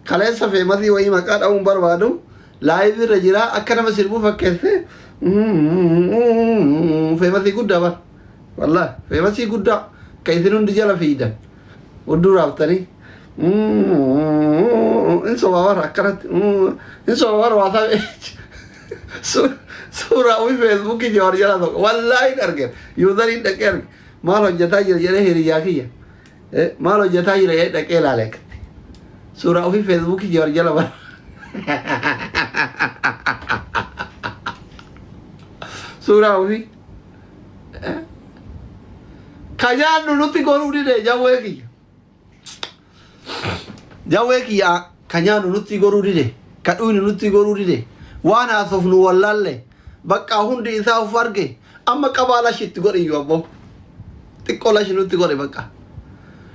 Kaleessa feemasii wayii maqaa dha'uun barbaadu live irra jira akka nama sirbuu fakkeesse feemasii guddaa bar. Wallahi feemasii guddaa ka isin hundi jala fiidan. Hudduu raaftanii. In soba bar akkanatti. In soba bar waasaa suuraa ofii feesbuukii Jawaar jala tokko. Wallaahi hin argeen. Yuuzariin dhaqee arge. Maal hojjetaa jira jedhee hiriyyaa kiyya. Maal hojjetaa jira jedhee dhaqee ilaale akkatti. Suuraa ofii feesbuukii Jawaar jala bara. Suuraa ofii. Ka nyaannu nutti goruu dide jawwee kiyya. Jawwee kiyya ka nyaannu nutti goruu dide. Ka dhuynu nutti goruu dide. Waan haasofnu wallaalle. Bakka hundi isaa of arge. Amma qabaa lashi itti godhi iyyuu abboo. Xiqqoo lashi nutti godhe bakka.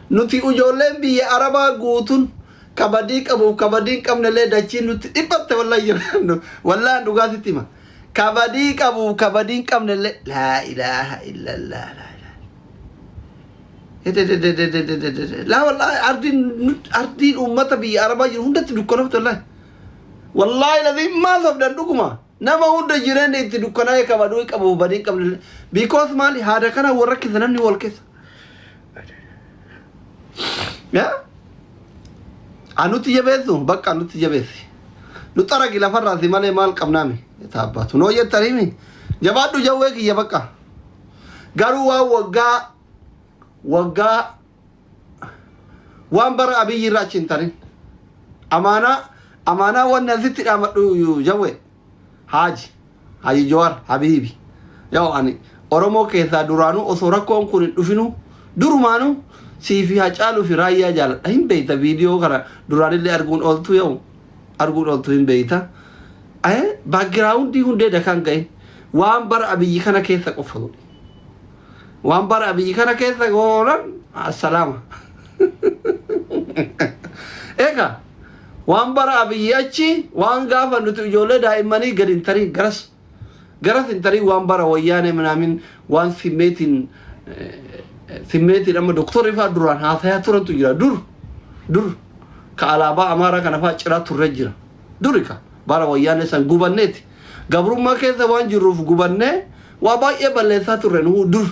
Nuti ijoolleen biyya Arabaa guutuun kabadii qabuuf kabadii hin qabnellee dachiin nutti dhiphatte wallahi wallahi dhugaatitti hima. Kabadii qabuuf kabadii hin qabnellee laa ilaaha illallah laa ilaaha. Laa wallahi ardiin ardiin uummata biyya Arabaa jiru hundatti dukkanofte wallahi. Wallahi lazii maa sobdan dhuguma. Nama hunda jireenya itti dukkanaa'ee kabaduu qabuuf badii hin qabnellee. Because maali haada kana wal rakkisa namni wal keessa. Yaa? Anutti jabeessu bakka anutti jabeessi. Nu xaragi lafarraa si malee maal qabnaami? Taabbaatu. Noo jettaniimi? Jabaadhu jawwee kiyya bakka. Garuu waan waggaa waggaa waan bara abiyyi irraa achi hin tarin. Amaanaa amaanaa wanni asitti dhaamadhu jawwee. Haaji Haaji Jawaar Habiibi. Yoo ani Oromoo keessaa duraanuu osoo rakkoon kun hin dhufinuu durumaanuu sii fi Hacaaluu fi Raayyaa jaaladha hin beeyta viidiyoo kana duraanillee arguun ooltu yoo arguun ooltu hin beeyta. Background hundee dakaan ga'in waan bara abiyyi kana keessa qofa godhi. Waan bara abiyyi kana keessa goonan assalaama. Egaa waan bara abiyyi achi waan gaafa nuti ijoollee daa'immanii gadi hin tarin garas garas hin tarin waan bara wayyaanee minaamin waan simmeetiin simmeetiin amma doktorri fa'aa duraan haasayaa turantu jira dur dur ka alaabaa amaaraa kana fa'aa ciraa turre jira duri ka bara wayyaanee san gubanneeti gabrummaa keessa waan jirruuf gubannee waa baay'ee balleessaa turre nu dur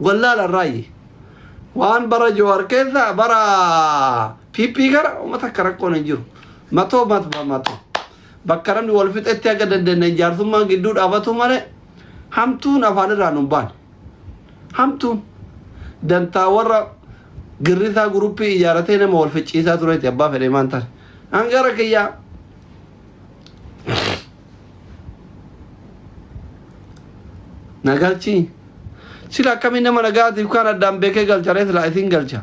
wallaala irraayi. Waan bara Jawaar keessa bara PP kana uummata akka rakkoon hin jiru. Matoo matba matoo. Bakka namni wal fixetti akka dandeenye jaarsummaan gidduu dhaabatu malee hamtuun afaan irraa nu hin baane. Hamtuun dantaa warra girrisaa guruppii ijaaratee nama wal ficciisaa tureeti abbaa fedhee maan taane. Hangara kiyyaa na galchii. Sila akkamiin nama nagaatiif kaan addaan beekee galcha ree silaa isin galcha.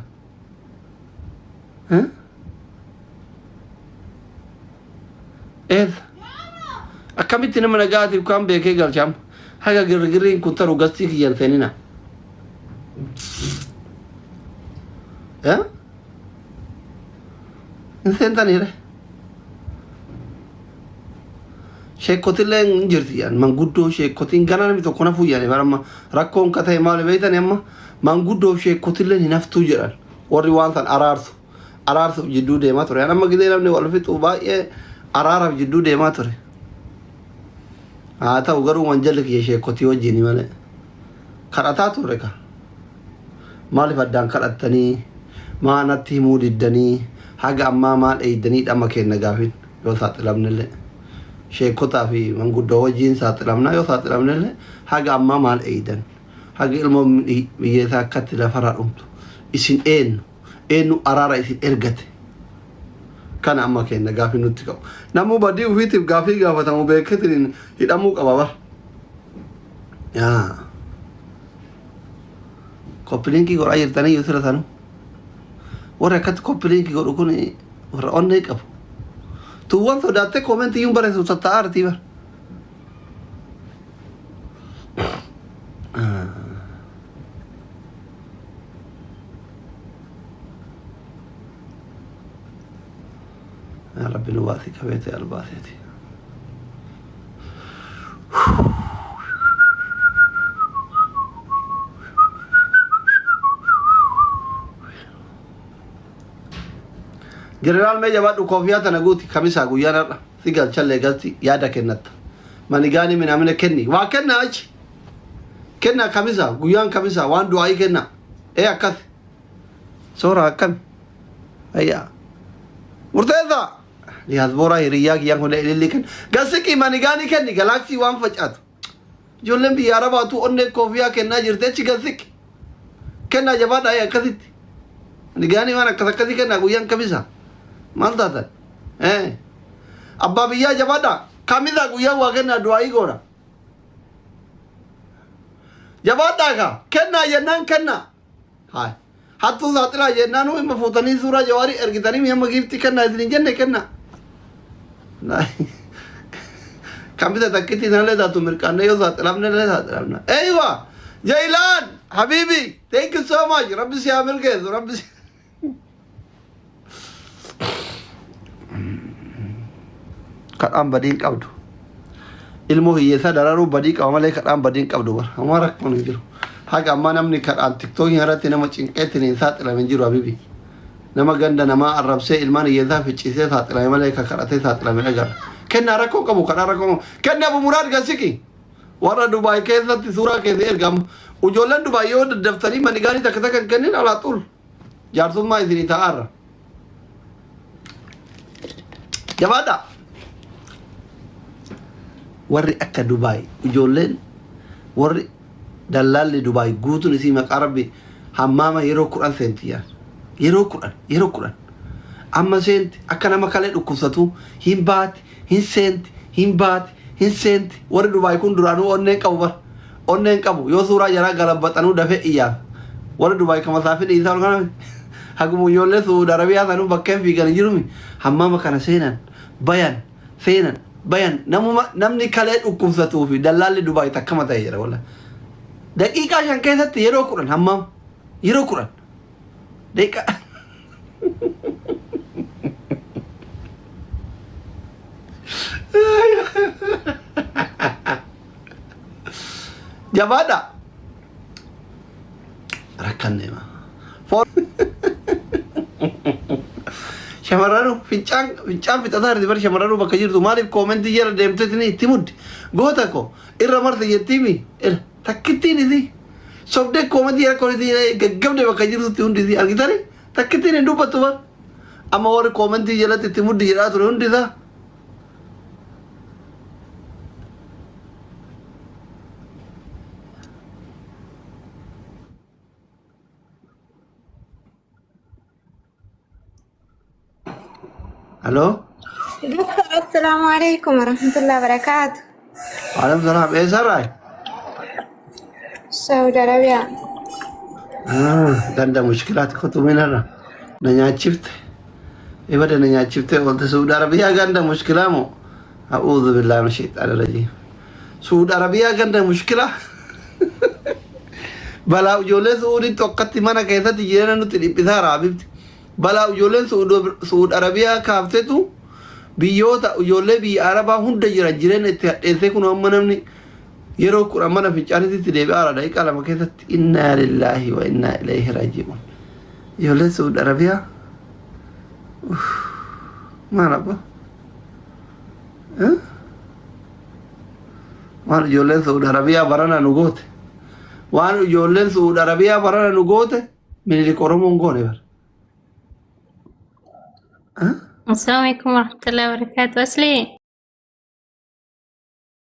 Eessa? Akkamitti nama nagaatiif kaan beekee galcha amma? Haga girgirriin kun taru gastii kiyyan seenina. Hin seentanii ree? Sheekkotillee hin jirti jedhan manguddoo sheekkotiin ganaa namni tokko nafuu jedhani bara amma rakkoon ka ta'e maali beektani amma manguddoo sheekkotillee hin haftuu jedhan warri waan san araarsu araarsuuf jidduu deemaa ture amma gidee namni wal fixu baay'ee araaraaf jidduu deemaa ture haa ta'u garuu wanjalli kiyya sheekkotii wajjini malee kadhataa turre ka maaliif addaan kadhattanii maa natti himuu diddanii haga ammaa maal eeydanii dhama kenna gaafin yoo saaxilamnellee sheekotaa fi manguddoo wajjiin saaxilamna yoo saaxilamnellee haga ammaa maal eeydan haga ilmoo biyyeessaa akkatti lafarraa dhumtu isin eenyu eenyu araara isin ergate kana amma kenna gaafii nutti qabu namuu badii ofiitiif gaafii gaafatamu beeketiin hidhamuu qaba bar yaa copy link godhaa jirtanii yoo sira sanu warri akkatti copy link godhu kun warra onnee qabu tuuwwan sodaattee comment iyyuu barreessu tatta'aa artii bar yaa rabbi nu baasii qabeetee albaaseeti. Jeneraal mee jabaadhu, koofiyaa tana guuti. Kamisaa guyyaan har'a si galchallee galti yaada kennatta. Manigaanii minaamina kenni, waa kennaa achi kennaa. Kamisaa guyyaan kamisaa waan du'aayii kennaa. Ee, akkas soora akkami ayyaa murteessaa. Diyaasbooraa hiriyyaa kiyyaan kun ililli kenna. Gasiqii manigaanii kenni, galaaksii waan facaatu. Ijoolleen biyya Arabaatu onnee koofiyaa kennaa jirti, achi gasiqi. Kennaa, jabaadhaa akkasitti. Manigaanii waan akkas akkasii kennaa guyyaan kamisaa. Maal taatan? Abbaa biyyaa, jabaadhaa. Kamisaa guyyaan waa kennaa, du'aayii goona. Jabaadhaa kaa, kennaa jennaan kennaa. Haay. Hattuu saaxilaa jennaan himma fuutanii suuraa Jawaarii ergitanii mi'amma giiftii kennaa isin hin jenne, kennaa. Kamisa takkitti sanallee taatu mirqaannee yoo saaxilamne illee saaxilamna. Eywa! Jailaan! Habibi! Thank you so much! Rabbi si haa milkeessu. Rabbi si. Kadhaan badii hin qabdu. Ilmoo hiyyeessaa dararuu badii qaba malee kadhaan badii hin qabdu bara. Amma rakkoon hin jiru. Haga ammaa namni kadhaan TikTokii irratti nama cinqeetti hin saaxilame hin jiru, habibi. Nama ganda namaa arrabsee ilmaan hiyyeessaa ficcisee saaxilame malee ka kadhatee saaxilame agarra. Kennaa, rakkoo qabu, kadhaa rakkoo qabu. Kenna, Abu Muraad, gasiqi. Warra Dubaay keessatti suuraa keessa ergamu. Ijoolleen Dubaay yoo daddaftanii manigaanii takka takka hin kennin alaa xul. Jaarsummaa isinii ta'aarra. Jabaadhaa. Warri akka Dubaay ijoolleen warri dallaalli Dubaay guutuun isii maqaa rabbi hammaama yeroo 10 seenti yaa. Yeroo 10, yeroo 10. Amma seenti akka nama kalee dhukkubsatu hin baati, hin seenti, hin baati, hin seenti. Warri Dubaay kun duraanuu onneen qabu bara. Onneen qabu yoo suuraa jaraa galabbaxanuu dafee iyyaaf. Warri Dubaay kama saafin isaa ol kana haguma ijoollee Suudi Arabiyaa sanuu bakkeen fiigan hin jirumi. Hammaama kana seenan, bayan, seenan, bayan, namuma namni kalee dhukkubsatuu fi dallaalli Dubaay takkama ta'e jira walla. Daqiiqaa 5 keessatti yeroo 10 hammaama. Yeroo 10. Daqiiqaa. Jabaadha. Rakkanneema. Shamarranuu fincaan fincaan fixataa jirti bar. Shamarranuu bakka jirtu maaliif koomentii jala deemteetini itti muddi goota ko irra marte jettiimi takkittiin isii sobdee koomentii jala koomentii gaggabde bakka jirtutti hundi isii argitani takkittiin hin dubbattu bar. Amma warri koomentii jalatti itti muddi jedhaa ture hundi isaa. Hello? Assalamu alaikum warahmatullahi wabarakatuh. Waalaikum salaam. Eessarraa? Saudi Arabia. Ganda mushkilaati kutuminarra. Na nyaachifte. Ibada na nyaachifte oolte. Saudi Arabiyaa ganda mushkilaa moo? A'uudhu billahi min shaytaani rajiim. Saudi Arabiyaa ganda mushkilaa. Balaa ijoollee Suudiitti okkatti mana keessatti jireenya nutti dhiphisaara, habibti. Balaa ijoolleen Saudi Arabiyaa kaaftetu biyyoota ijoollee biyya Arabaa hunda jiran jireenya itti hadheessee kun amma namni yeroo 10 mana fincaanitti deebi'aara daqiiqaa 2 keessatti. Innaa lillaahi wa innaa ilayhi raaji'uun. Ijoolleen Saudi Arabiyaa maal abba? Waan ijoolleen Saudi Arabiyaa barana nu goote. Waan ijoolleen Saudi Arabiyaa barana nu goote Minilik Oromoon goone bara. Assalamu alaikum warahmatullahi wabarakatuh. Asli.